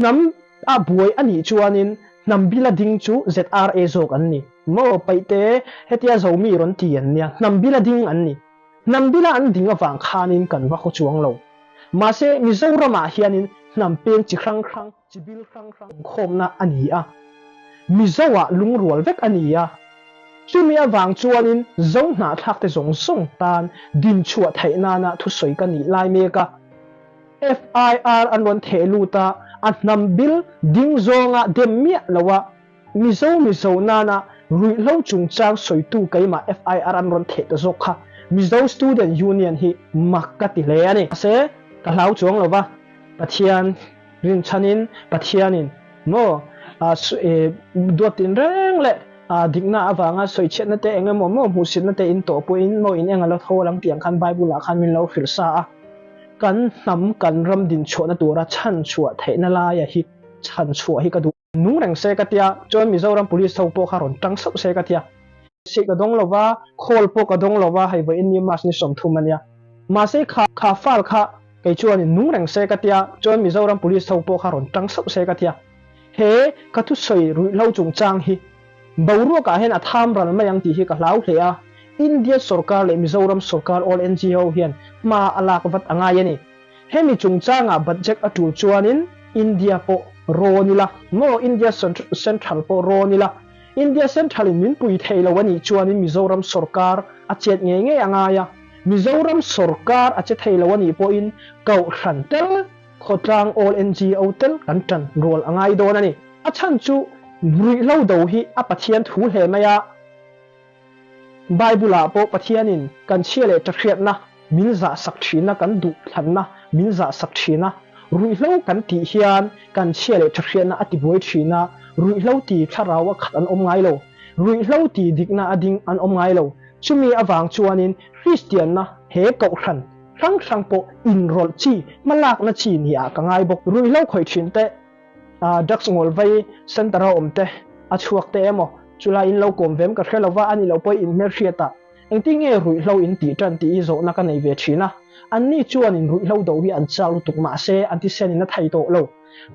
Hnam a buai a nih chuanin hnam bila ding chu ZRA zawk an ni. Maw Paihte, hetia Zomi rawn ti an nia, hnam bila ding an ni. Hnam bila an ding avang khanin kan va haw chuang lo. Mahse, Mizoramah hianin hnam peng chi hrang hrang, chi bil hrang hrang awmkhawmna a ni a. Mizoah lungrual vek a ni a. Chumi avang chuanin Zo hnahthlakte zawng zawng tan dinchhuah theih nana thusawi ka nih lai mek a. FIR an rawn theh lut a, a hnam bil ding zawnga dem miah lo a, Mizo Mizo nana ruihhlo chungchang sawitu keimah FIR an rawn theh ta zawk kha Mizo Student Union hi mak ka ti hle a ni. Mahse, ka hlau chuang lo va, Pathian rinchhanin Pathianin maw duat tinreng leh dikna avanga sawichhiatna te eng emaw maw hmuhsitna te in tawh pawhin maw in eng a la tho ang tih ang khan Bible ah khan min lo hrilh sa a. Kan hnam kan ram dinchhuahna tura chhanchhuah theihna laia hi chhanchhuah hi ka duh. Nung reng se ka tia, chuan Mizoram Police ho pawh kha rawn tang sauh se ka tia. Sih ka dawng lova, call pawh ka dawng lova, hei vawiin ni March ni 30 a nia. Mahse kha kha file kha kei chuanin nung reng se ka tia, chuan Mizoram Police ho pawh kha rawn tang sauh se ka tia. He ka thusawi ruihhlo chungchang hi Boruakah hian a tham ral mai ang tih hi ka hlau hle a, India sorkar leh Mizoram sorkar all NGO hian hma a lak vat a ngai a ni. Hemi chungchangah budget a tul chuanin India pawh rawn ila maw India Central pawh rawn ila, India Central in min pui thei lo a nih chuanin Mizoram sorkar a chet ngei ngei a ngai a, Mizoram sorkar a che thei lo a nih pawhin Kohhran tel, khawtlang all NGO tel kan tan rual a ngai dawn a ni. A chhan chu ruihhlo do hi a Pathian thu hle mai a. Bible ah pawh Pathianin kan chhia leh ṭahriatna min zah sak ṭhina kan duh thlanna min zah sak ṭhina ruihhlo kan tih hian kan chhia leh ṭahriatna a tibuai ṭhina ruihhlo ti thlarau a khat an awm ngai lo ruihhlo ti dikna a ding an awm ngai lo chumi avang chuanin Kristianna he kohhran hrang hrang pawh inrawlh chi hmalakna chi ni ah ka ngai bawk ruihhlo khawih ṭhin te Drugs ngawl vai center a awm te a chhuak te emaw chulai in lo kawm vem ka hre lova a ni loh pawh in hmelhriat ah engtin nge ruihhlo in tih tan tih hi zawhna ka nei ve thin a, anni chuan in ruihhlo do hi an chak lutuk mahse an thisen in a thei tawh lo.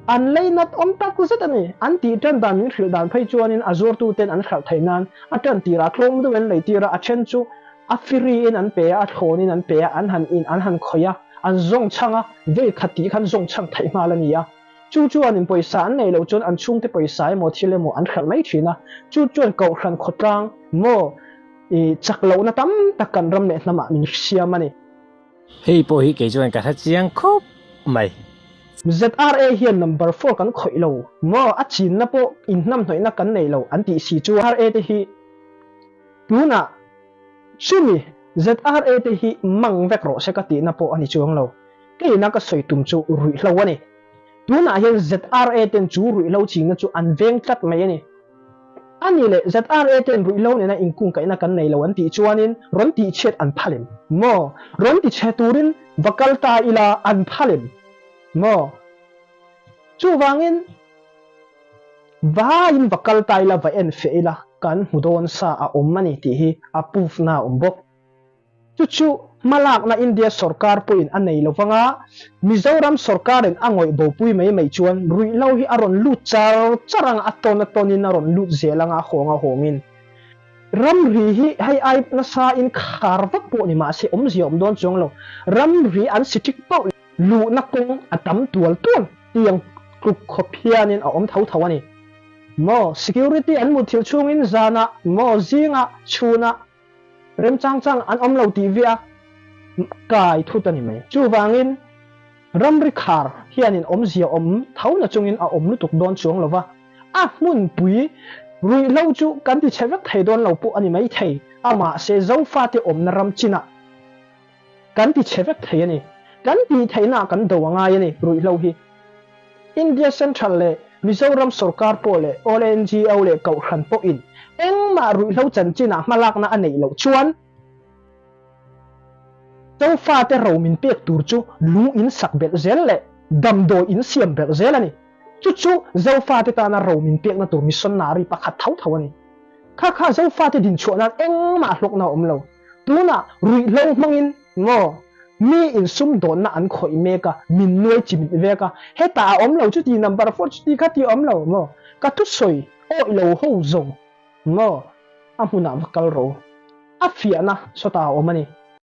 An lei nat awm tak zet a ni. An tih tan dan min hrilh dan phei chuan in a zuartu ten an hralh theih nan a tan tir ah tlawm deuh an lei tir a, a then chu a free in an pe a, a thlawn in an pe a, an han in an han khawih a, an zawng chhang a, vei khat tih khan zawng chhang theih nghal a ni a. Chu chuan in pawisa an neih loh chuan an chhungte pawisa emaw thil emaw an hralh mai thin a, chu chuan kohhran khawtlang maw i chak lohna tam tak kan ram leh hnamah min siam a ni. Hei pawh hi kei chuan ka hre chiang khawp mai. ZRA hian number four kan khawih lo maw a chinna pawh inhnamhnawihna kan nei lo an tih si chuan ZRA te hi tunah chumi ZRA te hi mang vek rawh se ka tihna pawh a ni chuang lo. Keina ka sawi tum chu ruihhlo a ni. Tunah hian ZRA ten chu ruihhlo chingna chu an veng tlat mai a ni. A ni leh ZRA ten ruihhlo nena inkungkaihna kan nei lo an tih chuanin rawn tihchhiat an phal em? Maw? Rawn tichhe turin va kal ta ila an phal em? Maw? Chuvangin vaiin va kal ta ila va en feh ila kan hmu dawn sa a awm a ni tih hi a proof na a awm bawk. Chu chu hmalakna India sorkar pawhin a nei lovang a, Mizoram sorkarin a ngawih bopui mai mai chuan ruihhlo hi a rawn lut char char ang a, a tawn a tawnin a rawn lut zel ang a, a hawng a hawngin. Ramri hi hei ai nasain khar vak pawh ni mahse awmzia awm dawn chuang lo, ramri an si ṭik pauh luhna kawng a tam tual tual tiang tluk khawp hianin a awm tho tho a ni. Maw security an mutthilh chhungin zanah, maw zingah, chhunah, Remchang chang an awm lo tih viah kai thut a ni mai. Chuvangin ramri khar hianin awmzia awm tho na chungin a awm lutuk dawn chuang lo va, a hmunpui ruihhlo chu kan ti chhe vek thei dawn lo pawh a ni mai thei, amahse Zofate awmna ram chinah kan ti chhe vek thei a ni. Kan tih theihnaah kan do a ngai a ni ruihhlo hi. India Central leh Mizoram sorkar pawh leh all NGO leh Kohhran pawhin engmah ruihhlo chanchinah hmalakna a neih loh chuan Zofate ro min pek tur chu lung in sak belh zel leh damdawi in siam belh zel a ni. Chu chu Zofate tana ro min pekna tur missionary pakhat tho tho a ni. Kha kha Zofate dinchhuah nan engmah hlawkna a awm lo. Tunah ruihhlo hmangin maw? Mi in sumdawnna an khawih mek a, min nuai chimit vek a, hetah a awm lo chuti number four chuti kha ti awm lo maw? Ka thusawi awih lo ho zawng maw? A hmunah va kal rawh u. A fiahna sawtah a awm a ni.